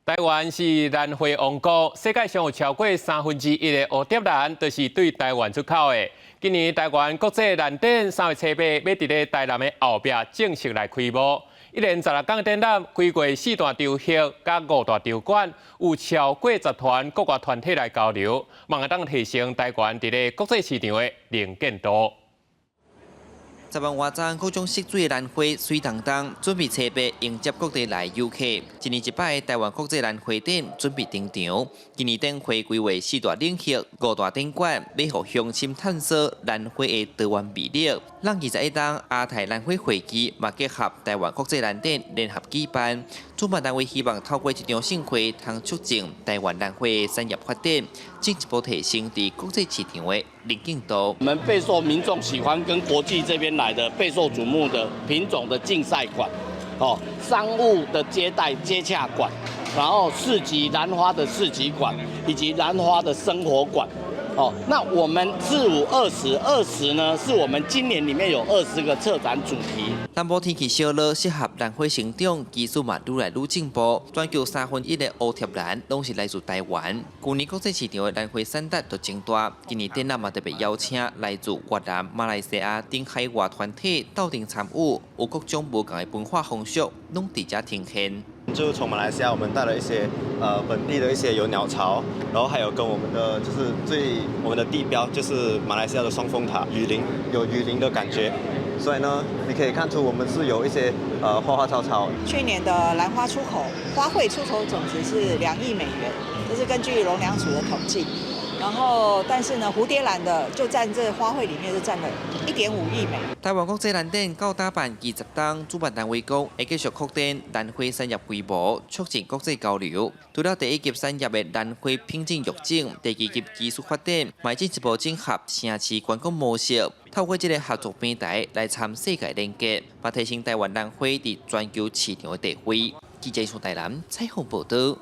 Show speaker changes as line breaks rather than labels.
台灣是蘭花王國，世界上有超過三分之一的蝴蝶蘭都是對台灣出口的。今年台灣國際蘭展3月7日欲佇咧台南的後壁正式來開幕。一連16工展覽，規劃四大場域佮五大場館，有超過10團國外團體來交流，望會當提升台灣佇咧國際市場的能見度。
10萬外叢各種色水的蘭花媠當當，準備齊備迎接各地來遊客。一年一擺的台灣國際蘭花展準備登場。今年展會規劃四大領域、五大展館，欲予鄉親探索蘭花的多元魅力。讓21冬亞太蘭花會議嘛結合台灣國際蘭展聯合舉辦。主辦單位希望透過這場盛會，通促進台灣蘭花的產業發展，進一步提升佇國際市場的能見度。
我們備受民眾喜歡，跟國際這邊來的備受矚目的品種的競賽館，哦，商務的接待接洽館，然後市集蘭花的市集館，以及蘭花的生活館。哦，那我們四五二十二十呢，是我們今年裡面有20個策展主題。
南部天氣燒熱，適合蘭花生長，技術嘛愈來愈進步。全球三分一的蝴蝶蘭攏是來自台灣。舊年國際市場的蘭花產值就真大，今年展覽嘛特別邀請來自越南、馬來西亞等海外團體鬥陣參與，有各種無仝的文化風俗，攏佇遮呈現。
就從馬來西亞，我們帶了一些本地的一些有鳥巢，然後還有跟我們的就是最我們的地標就是馬來西亞的雙峰塔，雨林有雨林的感覺，所以呢，你可以看出我們是有一些花花草草。
去年的蘭花出口，花卉出口總值是2億美元，這是根據農糧署的統計。然後，但是呢，蝴蝶蘭的就佔這花卉裡面就佔了1.5億美。
台灣國際蘭展到今辦20冬，主辦單位講會繼續擴展蘭花產業規模，促進國際交流。除了第一級產業的蘭花品種育種，第二級技術發展，嘛進一步整合城市觀光模式，透過這個合作平台來參世界連結，嘛提升台灣蘭花佇全球市場的地位。記者從台南採訪報道。